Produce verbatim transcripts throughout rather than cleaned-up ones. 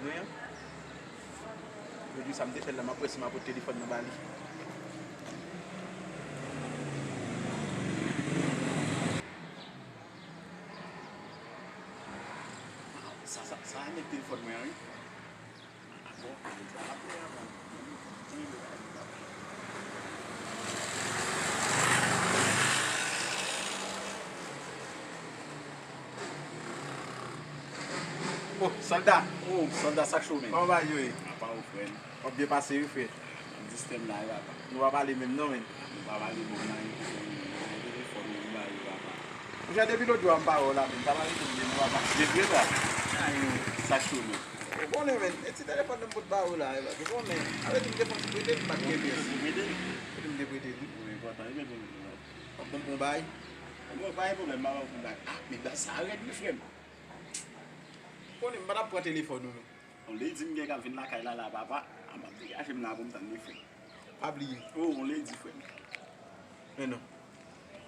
Mwen an. Jodi sa m te fè l la, m ap wè si m a pot telefòn nan ba li. Sa, sa, sa a nèg telefòn mwen an, wi. Oh, sòlda. Oh, sòlda, sa k cho, men? Kòman bagay yo ye? Apa ou, frè m? W ap byen pase, wi, frè. Ap distè m la, wi, papa. Nou pa pale menm, non, men. Nou pa pale menm, nan yon telefòn, menm, ba yo, papa. Monchè, depi lòt jou a m pa wè w la, men, sa pa rete m byen, non, papa. Depi la? Ay, sa k cho, men. Ou konnen, men, e ti telefòn nan m pot ba ou la, e, ou konnen. Avè di m te fon ti prete l, m pa t gen pyès. Ou prete l? Prete m te prete l, wi. Wi, kontan, e byen, byen, byen. W ap ban m yon bay? Bon, pa gen pwoblèm, m ap ban w yon bay. Ah, men bay sa rèd, wi, frè m. Ou konnen, m pa t ap pran telefòn ou, men. On lady m gen k ap vin lakay la, la, papa. Ah, m ap degaje m la pou m tann li, frè m. Pa bliye. Oh, on lady, frè m. Men non.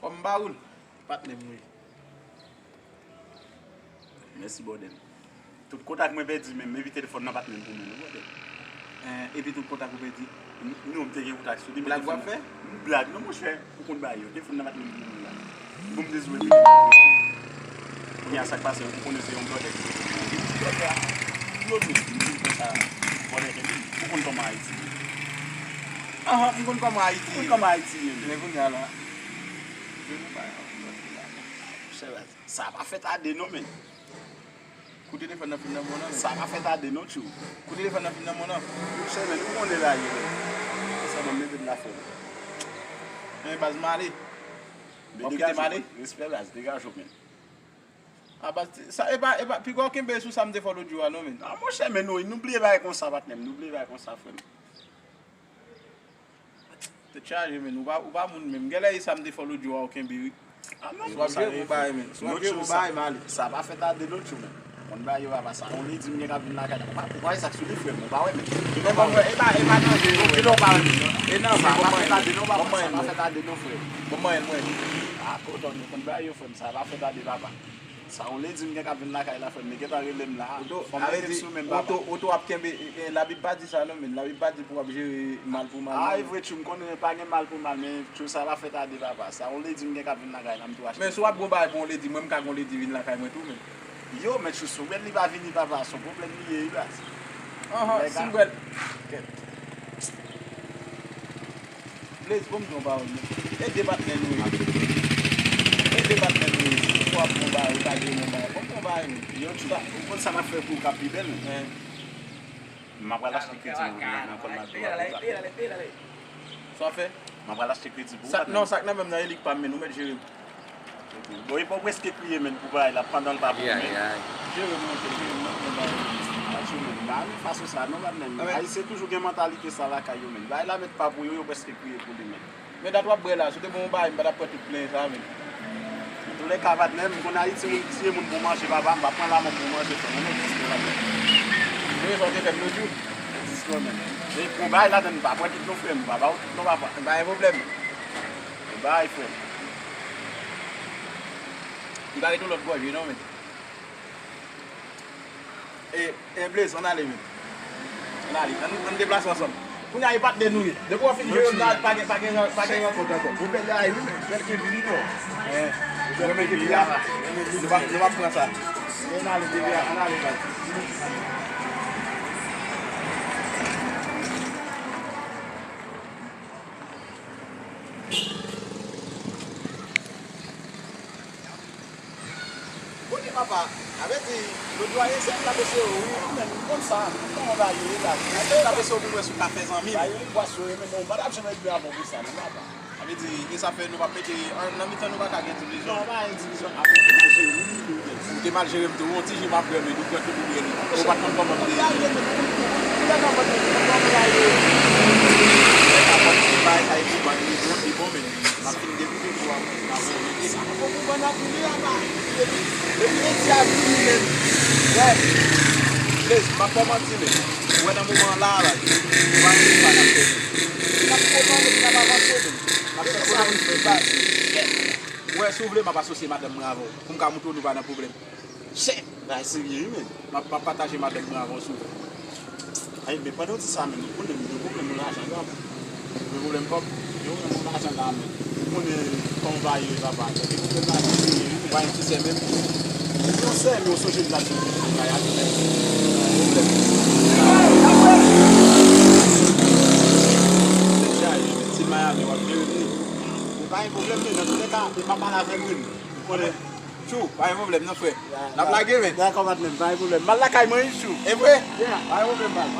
Kòm m ba ou l, patnè m ou ye. Mèsi, brother. Tout kontak mwen pèdi, men m epi telefòn nan pa t menm pou mwen, non, brother. Eh, epi tout kontak ou pèdi? N-, non, m te gen kontak sou li, men blag w ap fè? M blag, non, monchè. Ou konn bagay yo. Telefòn nan pa t menm pou mwen la. Bon, m te sou epi. Kounye a, sa k pase, ou konnen se yon brother ki te gen yon ti brother a. Yo di, m di konsa, brother ke li. Ou konn kòman Ayiti ye. Ahan, m konn kòman Ayiti ye. Ou konn kòman Ayiti ye, men. Men kounye a la, je nou pa yon lòt bagay. Monchè, sa pa fèt a de non, men. Kou telefòn nan fin nan men w nan, men. Sa pa fèt a de non, tchou. Kou telefòn nan fin nan men w nan. Monchè, men, ou konnen la ye, men. Sa bon, mete m la frè m. Men baz m ale. W ap kite m ale? Respè, baz, degaje w, men. A baz, sa, e pa, e pa, piga w kenbe sou sa m te fè w lòt jou a, non, men. A, monchè, men, nou, nou bliye bagay konsa, patnè m, nou bliye bagay konsa, frè m. Tèt chaje, men. Ou pa, ou pa moun menm. Genlè e sa m te fè w lòt jou a ou kenbe, wi. A non, w ap jere pou bagay, men. W ap jere pou bagay, m ale. Sa pa fèt a de lòt jou, men. Konn bagay yo, papa, sa. On lady m gen k ap vin lakay la. Ou pa, ou pa wè sa k sou li, frè m. Ou pa wè, men. E pa, e pa, e pa nan je yo. Kilè w pa wè, men. E nan, sa pa fèt a de non, papa. Sa pa fèt a de non, frè m. Bon, mwen, mwen. A, koton, konn bagay yo, frè m. Sa pa fèt a de, papa. Sa yon lady m gen k ap vin lakay la, frè m, li gentan rele m la. Fò m rete sou men m, papa. Oto, oto ap kenbe, e, e, Labib pa di sa non, men Labib pa di pou w ap jere mal pou mal non. A, e vre, tchou, m konnen pa gen mal pou mal, men tchou, sa pa fèt a de, papa. Sa yon lady m gen k ap vin lakay la, m tou achte. Men si w ap gon bagay pou yon lady, mwen m ka gon lady vin lakay mwen tou, men. Yo, men tchou, si w wè l li pa vini, papa, se yon pwoblèm li ye, wi, baz. Anhan, si m wè l. Kèt. Blaze, bon, m di yon pawòl, men. E de patnè nou ye. E de patnè nou ye. Si w ap bon bagay, ou ka jere bon bagay. Bon, bon bagay, men. Yo, tchou, ou konn sa m ap fè pou w ka pi bèl, men. M ap pral achte kredi nan, nan kòl Mado a pou w ka. Sa w ap fè? M ap pral achte kredi pou w, patnè. Non, sa k nan men m nan, e li k pa m, men nou mèt jere m. Bon, epa w prèske kriye, men, pou bagay la, pandan l pa pou ou, men. Jere m, monchè, jere m, non, men bagay la. Pa tchou, men, pa nan fason sa, non, patnè m. Ayisyen toujou gen mantalite sa lakay yo, men. Bagay la mèt pa pou yo, yo prèske kriye pou li, men. Men dat w ap bwè la, si w te ban m yon bagay, m pa t ap pran tout plen sa, men. Antoulèka, patnè m, m konn Ayiti, moun tiye moun pou manje, papa, m pa pran lanmò pou manje, frè m, non, non, non, patnè m. Jere sa w te fè m lòt jou. Dis non, men. E pou bagay ladann, m pa pran tout non, frè m, m pa ba w tout non, papa. Pa gen pwoblèm. Bon bagay, frè m. Li pa ret yon lòt bò, jwe non, men. E, e, Blaze, ann ale, men. Ann ale, ann, ann deplase ansanm. Kounye a, e patnè nou ye. Depi w ap fin jere m nan, pa gen, pa gen, pa gen rankont ankò. Ou bèl la, wi, men. Bèl ke vini, non. Eh, ou bèl ke vini, la. Nou pa, nou pa pran sa. Ann ale, bebe, ann ale, baz. Kote papa, avè di, lòt jou a, e se m k ap eseye w, wi, men m konn sa, m konn kòman bagay yo ye la. M ap eseye w pou m wè si w ka fè zanmi m. Bagay yo, pwas yo ye, men non, m pa t ap janm ret byen avè w pou sa, non, papa. Avè di, e sa fè nou p ap mete, an, nan mitan nou pa ka gen divizyon. Non, pa gen divizyon, apre te mal jere m, wi, wi, wi. Ou te mal jere m tou, yon ti je m ap wè, men ou pran tout ou pran li. Ou pa t konn kòman m te ye. Ou pa t konn kòman bagay yo ye. Ou pa t konn bagay sa, e pou bann li bon, li bon, men. M ap fin dekouvri pou w ap, m ap fin dekouvri. Sa poko bon nan kounye a, pa. Depi, depi lendi a vini menm. Wè. Blaze, m ap fè w manti, men. Ou wè nan moman an la, la. Ou pa gen sa n ap fè, men. N ap kontan, men n ap avanse, men. N ap fè sa, wi, frè, baz. Ou wè, si w vle, m ap asosye madanm mwen avè w. Pou m ka montre w nou pa nan pwoblèm. Chè! Bagay serye wi, men. M ap, m ap pataje madanm mwen avan w sou. Ay, men pandan w di sa menm, ou konnen m gen pwoblèm lajan la, men. Gen pwoblèm kòb, gen pwoblèm lajan la, men. Ou konnen kòman bagay yo ye, papa. Gen pwoblèm lajan serye wi, men. Ou pa gen ti sè menm. Ou gen yon sè, men ou sonje m la di w, bagay a di, men. Pwoblèm. Deja, se Miami, w ap jere li. Men pa gen pwoblèm, men nan tou lè ka, men pa pale avè m menm. Ou konnen. Tchou, pa gen pwoblèm non, frè. N ap lage, men. Dakò, patnè m, pa gen pwoblèm. M al lakay mwen wi, Tchou. E vre? Yeah. Pa gen pwoblèm, man.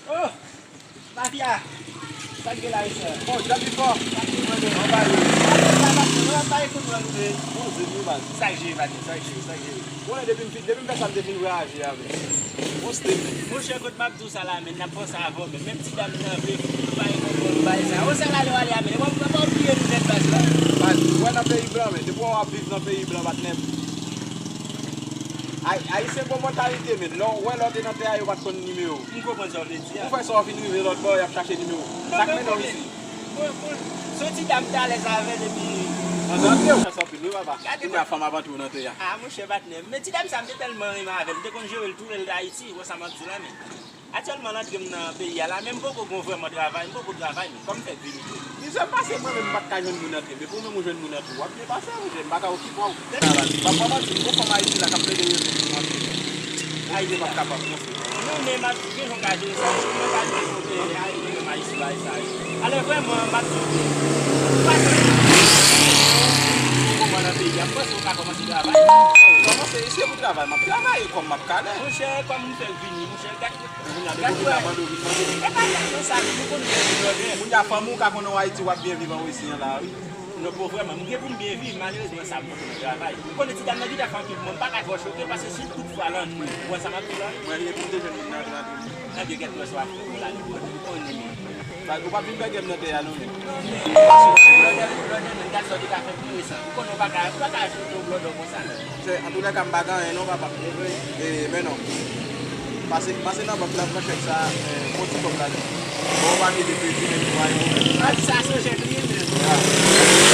Oh! Mafya! Sa k gen la, mesye? Bon, jan pi fò. Sa k gen, mwen, anba yo. Sa k gen la, mafya, mwen pa ekout mwen, mwen. Bon, se nou, baz. Sa k jere, patnè, sa k jere, sa k jere. Bon, depi m fin, depi m fè sa, m te fin vwayaje avè. Bon, style, men. Monchè, kot m ap di w sa la, men, n ap panse avè w, men. Menm ti dam nan vle fou, pa gen konprann, bay sa. O, sa l ale, w ale a, men. W ap, w ap bliye nou nèt, baz la. Baz, ou wè nan peyi blan, men. Depi w ap viv nan peyi blan, patnè m. Ay-, Ayisyen gon mantalite, men. Lè w wè lè w te nan tè a, yo pa t konn nimewo w. M konprann sa w vle di a. Pou fè sa w fin rive lòt bò, y ap chache nimewo w. Sa k mennen w isi? Bon, bon, se yon ti dam m te alèz avè l epi. Antre, antre, ou fè sa anpil wi, papa. Gade. Kounye a fanm ap antre w nan tè a. Ah, monchè, patnè m. Men ti dam sa, m te tèlman renmen avè l. M te konn jere l tou lè l te Ayiti, ou wè sa m ap di w la, men. Aktyèlman, antre m nan peyi a la, men m poko gon vrèman travay, m poko travay, men kòman m fè vini tou? Mizè m pase mwen menm, m pa t ka jwenn moun antre, men pou ou menm ou jwenn moun antre, w ap byen pase, monchè, m pa ka okipe w. M ap pa manti, m gon fanm Ayiti la k ap plede rele m antre. Ayiti m ap kapab, non, frè. Non, men m ap gen jan w ka jere sa, men mwen pa jere sa, e, Ayiti, menm Ayiti, bagay sa yo. Alò, vrèman, m ap di w, ou pa santi ou kòman nan peyi a, m panse w ka kòmanse travay. Kòmanse, se pou travay, m ap travay, kòm m ap kale. Monchè, kòman m fè vini, monchè, gad. Kounye a depi w vin la bando vin mande. E pa kesyon sa, nou konn byen viv lòdè. Kounye a fanmi w ka konnen w Ayiti, w ap byen viv an Wesi an la, wi. Non, bon, vrèman, m gen pou m byen viv, malerezman, sa m poko nan travay. Ou konnen ti dam nan gentan fè anpil mwen, m pa ka twò choke, paske si tout fwa l antre, ou wè sa m ap di w la? Mwen, e pou m te jwenn moun nan antre, antre. Ebyen, gèt wè sa w ap fè pou la, li konnen, li konnen. Ou pa vin bègè m nan tè a, non, men. Non, men, lòdè, lòdè, men, gad sa w te ka fè m, wi, sa. Ou konnen w pa ka, ou pa ka achte yon blòdò konsa, non. Chè, antoulèka, m pa gen anyen non, papa. E, men non. Pase, pase nan bank la, pran chèk sa, e, pran ti kòb la. Bon, ou pa mete kredi, men ou pa gen pwoblèm. Sa, sa se chèk li ye, men. Ya.